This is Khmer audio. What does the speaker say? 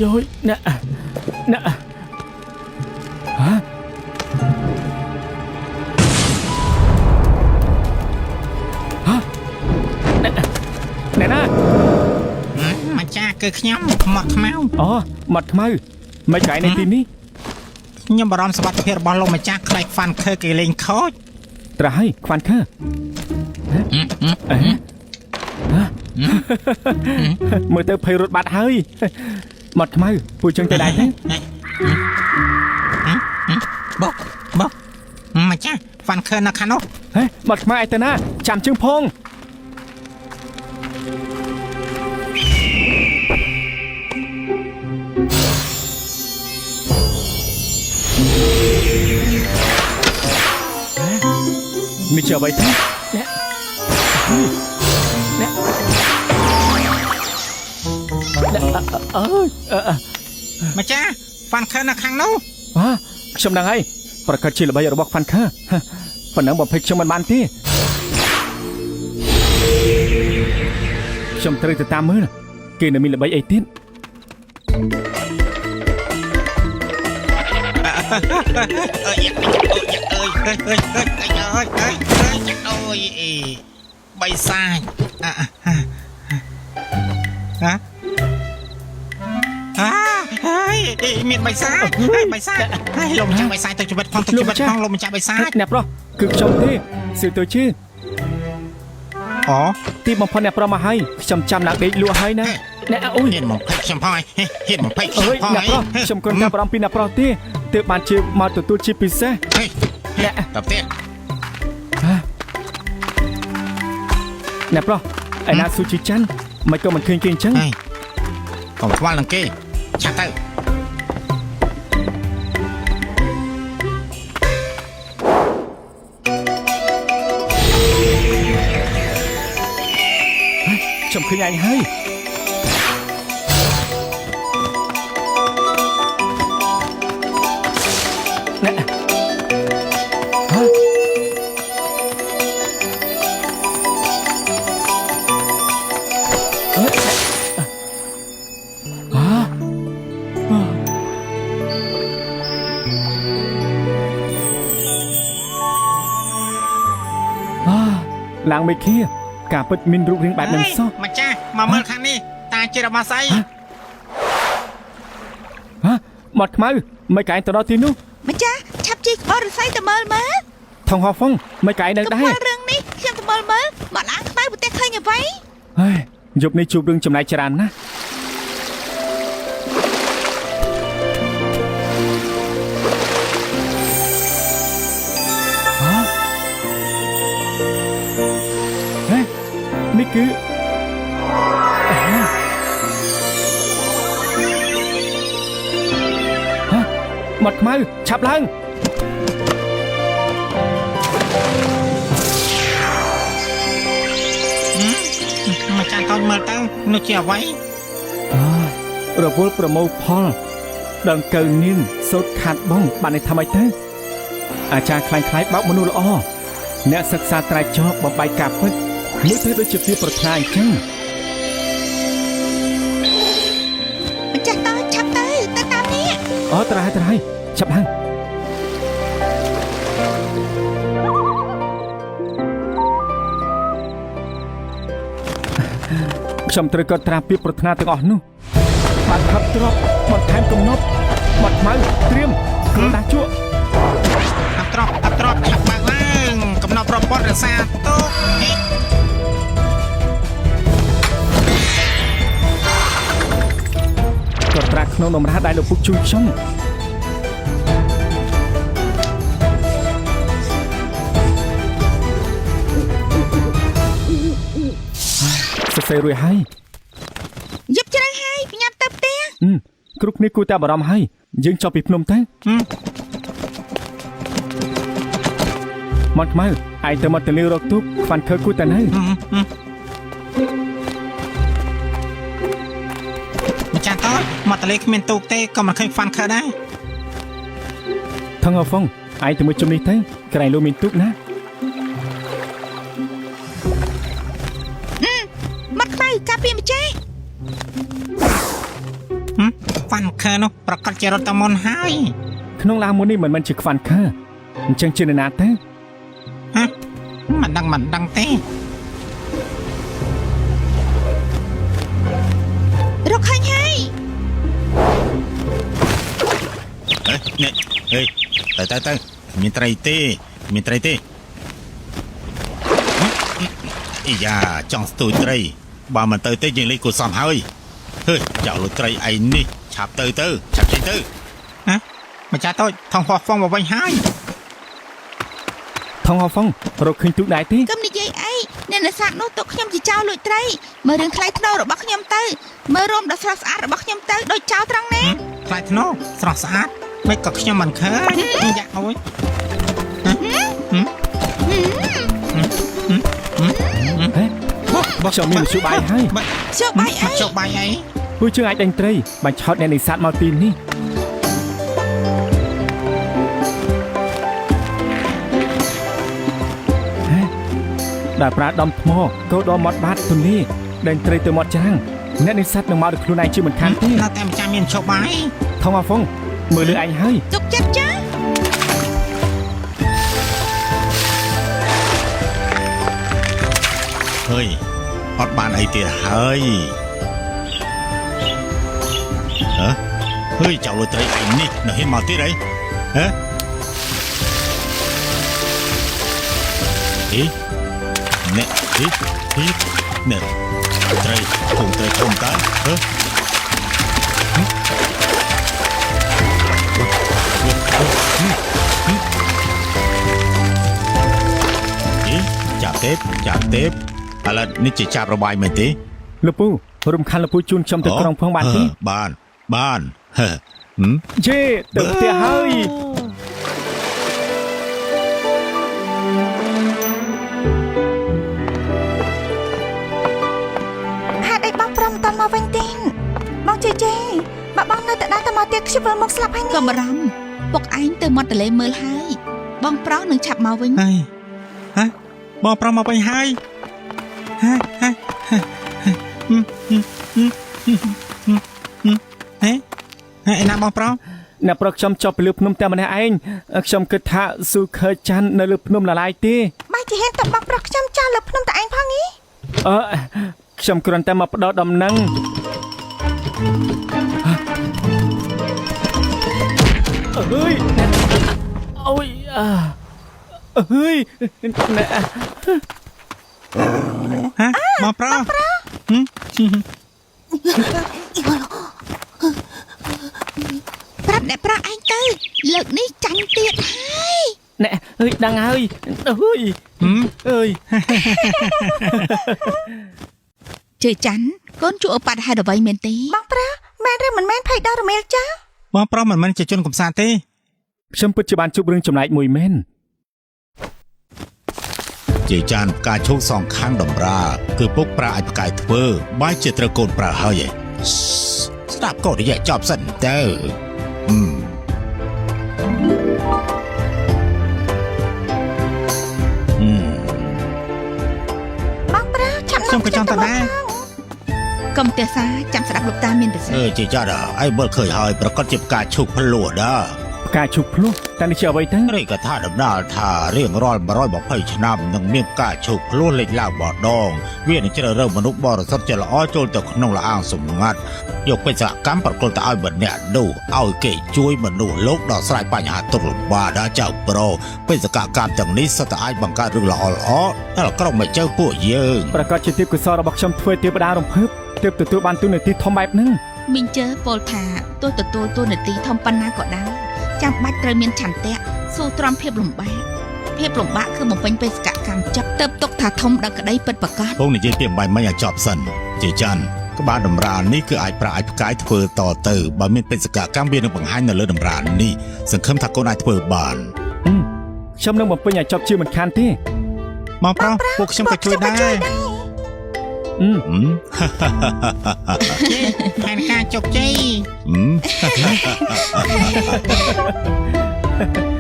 យយអ្នកអ្នកហ៎ហ៎អ្នកអ្នកណា ម្ចាស់គឺខ្ញុំមាត់ខ្មៅ អូមាត់ខ្មៅមិនកែនៅទីនេះ ខ្ញុំបារម្ភសុវត្ថិភាពរបស់លោកម្ចាស់ខ្លាចហ្វាន់ខើគេលេងខូច ត្រាស់ហើយខ្វាន់ខើអេហ៎មើលទៅភ័យរត់បាត់ហើយមាត់ខ្មៅពួកចឹងទៅដែរទេ បុកបុកម្ចាស់ហ្វាន់ខើនៅខាងនោះ ហេមាត់ខ្មៅឯទៅណាចាំជើងផងនេះជាអ្វីទេអ្នកអ្នកអ្នកអើយ ម្ចាស់ហ្វាន់ខើនៅខាងនោះ អើខ្ញុំដឹងហើយប្រកាសជាល្បីរបស់ហ្វាន់ខើប៉ុណ្ណឹងបំពេចខ្ញុំមិនបានទេខ្ញុំត្រូវទៅតាមមើលគេនៅមានល្បីអីទៀត អើយអើយអើយអើយអើយអើយអើយអើយអើយអើយអេបៃសាចអាហ៎អាហើយមានបៃសាចហើយបៃសាចហើយលោកម្ចាស់បៃសាចទៅជីវិតផងទៅជីវិតផងលោកម្ចាស់បៃសាច អ្នកប្រុសគឺខ្ញុំទេសៀវទៅជឿ អូ ទីបំផុតអ្នកប្រុសមកហើយខ្ញុំចាំឡើងដេកលក់ហើយណាអ្នកអូយ ហ៊ានមកភ័យខ្ញុំផងហ៊ានមកភ័យខ្ញុំ អើយ ផង អ្នកប្រុសខ្ញុំគ្រាន់តែបារម្ភពីអ្នកប្រុសទេទើបបានជាមកទទួលជាពិសេស ហេ អ្នក តផ្ទះ អ្នកប្រុសឯណាស៊ូជីច័ន្ទមិនក៏មិនឃើញគេអញ្ចឹង ហេកុំខ្វល់នឹងគេឆាប់ទៅ ខ្ញុំឃើញឯងហើយអ្នកហ៎អើយហ៎អាឡើងមេឃាការពិតមានរូបរាងបែបហ្នឹងសោះ ម្ចាស់មកមើលខាងនេះតាជារបស់ស្អី ហ៎មាត់ខ្មៅមិនកែងទៅដល់ទីនោះ ម្ចាស់ឆាប់ជីក្បោះឫស្សីទៅមើលមើល ថងហោហ្វុងមិនកែងនៅដែរ កុំខ្វល់រឿងនេះខ្ញុំទៅមើលមើលមកឡាងខ្មៅប្រទេសឃើញអ្វី ហើយយប់នេះជួបរឿងចម្លែកច្រើនណាស់ហ៎ហេនេះគឺហ៎ហ៎មាត់ខ្មៅឆាប់ឡើង ម្ចាស់តូចមើលទៅនោះជាអ្វី អើរវល់ប្រមូលផលដង្កូវនាងសូត្រខាត់បងបានន័យថាម៉េចទៅអាចារ្យខ្លាញ់ខ្លាយបោកមនុស្សល្អអ្នកសិក្សាត្រែកចោបំបែកការពិតមើលទៅដូចជាពីប្រាថ្នាអញ្ចឹង ម្ចាស់តូចឆាប់ទៅទៅតាមនេះ អូត្រៃត្រៃឆាប់ឡើងខ្ញុំត្រូវកត់ត្រាពីប្រាថ្នាទាំងអស់នោះបានខាប់ទ្របបន្ថែមកំណត់បាត់ខ្មៅត្រៀមក្រដាសជក់ អាប់ត្រប់អាប់ត្រប់ឆាប់បើកឡើងកំណត់ប្រព័ន្ធរក្សាទុកហេ កត់ត្រាក្នុងតម្រាដែលលោកពុកជួយខ្ញុំសរសេររួចហើយ យប់ជ្រៅហើយប្រញាប់ទៅផ្ទះ អឺគ្រប់គ្នាគួរតែបារម្ភហើយយើងចុះពីភ្នំទៅមាត់ខ្មៅឯងទៅមកទលារកទូកខ្វាន់ខើគួរតែនៅ ម្ចាស់តូចមកតលេគ្មានទូកទេក៏មិនឃើញហ្វាន់ខើដែរ ថងអហ្វុងឯងទៅមួយជុំនេះទៅក្រែងលោកមានទូកណា មាត់ខ្មៅការពារម្ចាស់ ហ្វា ន់ខើនោះប្រកាសជារត់ទៅមុនហើយ ក្នុងឡានមួយនេះមិនមែនជាខ្វាន់ខើអញ្ចឹងជានរណាទៅ ហ៎មិនដឹងមិនដឹងទេ រកឃើញហើយ ហេនេះហេទៅទៅទៅមានត្រីទេមានត្រីទេអីយ៉ាចង់ស្ទួយត្រីបើមិនទៅទេយើងលេងគូសំហើយហេចៅលុយត្រីឯនេះឆាប់ទៅទៅឆាប់ចេញទៅ ហ៎ម្ចាស់តូចថងហោះហ្វងមកវិញហើយ ថងហោហ្វុងរកឃើញទូកដែរទេ កុំនិយាយអីអ្នកនេសាទនោះទុកខ្ញុំជាចៅលួចត្រីមើលរឿងថ្លៃថ្នូររបស់ខ្ញុំទៅមើលរោមដ៏ស្រស់ស្អាតរបស់ខ្ញុំទៅដូចចៅត្រង់ណា ថ្លៃថ្នូរស្រស់ស្អាតមិនក៏ខ្ញុំមិនឃើញយ៉ាអូយ ហេខ្ញុំមានមធ្យោបាយហើយ ជោបាយអី ជោបាយអី ពួកជើងអាចដេញត្រីបាញ់ឆោតអ្នកនេសាទមកទីនេះហេដែលប្រើដំថ្មកោដល់មាត់បាតទន្លេដេញត្រីទៅមាត់ច្រាំងអ្នកនេសាទនឹងមកដោយខ្លួនឯងជាមិនខានទេ នៅតែម្ចាស់មានជោបាយ ថងអាហ្វុងមើលលើឯងហើយ ទុកចិត្តចា ហើយអត់បានអីទៀតហើយហ៎ហើយចៅលុយត្រីឯនេះនៅហ៊ានមកទៀតអីហ៎ហេនេះហេហេនេះត្រីធំត្រីធំតើហ៎ហេចាប់ទេចាប់ទេឥឡូវនេះជាចាប់របាយមែនទេ លោកពូរំខានលោកពូជូនខ្ញុំទៅក្រុងផងបានទេ បានបានហឺហឹម យេទៅផ្ទះហើយ ហេតុអីបងប្រុសមិនតាន់មកវិញទេបងជេជេបើបងនៅតែដើរទៅមកទៀតខ្ញុំវិលមកស្លាប់ហើយនេះកុំបារម្ភពុកឯងទៅមាត់ទន្លេមើលហើយបងប្រុសនឹងឆាប់មកវិញ ហើយហ៎បងប្រុសមកវិញហើយហ៎ហ៎ហេហេណាបងប្រុស អ្នកប្រុសខ្ញុំចុះពីលើភ្នំតែម្នាក់ឯងខ្ញុំគិតថាស៊ូខើច័ន្ទនៅលើភ្នំលលាយទេ បាយជាហ៊ានតបងប្រុសខ្ញុំចោលលើភ្នំតែឯងផងនេះ អឺខ្ញុំគ្រាន់តែមកផ្ដល់ដំណឹងអើយអូយអើយណែ ហ៎បងប្រុស ប្រាប់អ្នកប្រុសឯងទៅលើកនេះចាញ់ទៀតហើយ ណែអើយដឹងហើយអើយអើយ ជឿច័ន្ទកូនជួបឧបទ្ទហេតុអ្វីមែនទេបងប្រុសមែនឬមិនមែនភ័យដល់រមៀលចា បងប្រុសមិនមែនជាជនកំសាន្តទេ ខ្ញុំពិតជាបានជួបរឿងចម្លែកមួយមែន ជាចានផ្កាឈូកសងខាងតម្រាគឺពុកប្រើអាចផ្កាយធ្វើបាយជាត្រូវកូនប្រើហើយឯងស្ដាប់កូនរយៈចប់សិនទៅអឺអឺ បងប្រុសឆាប់ ខ្ញុំក៏ចង់ទៅដែរ កុំទេសាចាំស្ដាប់លោកតាមានប្រសាស អឺ ន៍ ជាចានឯងមើលឃើញហើយប្រកាសជាផ្កាឈូកភ្លោះដែរ ផ្កាឈូកភ្លោះតែនេះជាអ្វីទៅ រីកថាដំណាលថារៀងរាល់120ឆ្នាំនឹងមានផ្កាឈូកភ្លោះលេចឡើងបដងវានឹងជ្រើសរើសមនុស្សបរិសុទ្ធជាល្អចូលទៅក្នុងល្អាងសម្ងាត់យកបេសកកម្មប្រគល់ទៅឲ្យម្នាក់នោះឲ្យគេជួយមនុស្សលោកដោះស្រាយបញ្ហាទុក្ខលំបាកដល់ចៅប្រូបេសកកម្មទាំងនេះសុទ្ធតែអាចបង្កើតរឿងល្អៗដល់ក្រុមមកចៅពួកយើង ប្រកាសជាទេពកោសលរបស់ខ្ញុំធ្វើទេវតារំភើបទើបទទួលបានទូនាទីធំបែបហ្នឹង មីងជើពោលថាទោះទទួលតួនាទីធំប៉ុណ្ណាក៏ដោយចាំបាច់ត្រូវមានឆន្ទៈស៊ូទ្រាំភាពលំបាកភាពលំបាកគឺបំពេញបេសកកម្មចប់ទៅទុកថាធំដល់ក្តីពិតប្រាកដ ពងនិយាយពីអំបញ្ញមិញឲ្យចប់សិនជាច័ន្ទក្បាលតម្រានេះគឺអាចប្រើអាចផ្កាយធ្វើតទៅបើមានបេសកកម្មវានឹងបង្ហាញនៅលើតម្រានេះសង្ឃឹមថាកូនអាចធ្វើបាន ខ្ញុំនឹងបំពេញឲ្យចប់ជាមិនខានទេ បងប្រុសពួកខ្ញុំក៏ជួយដែរ អឺ ហឹម ផែនការជោគជ័យ ហឹម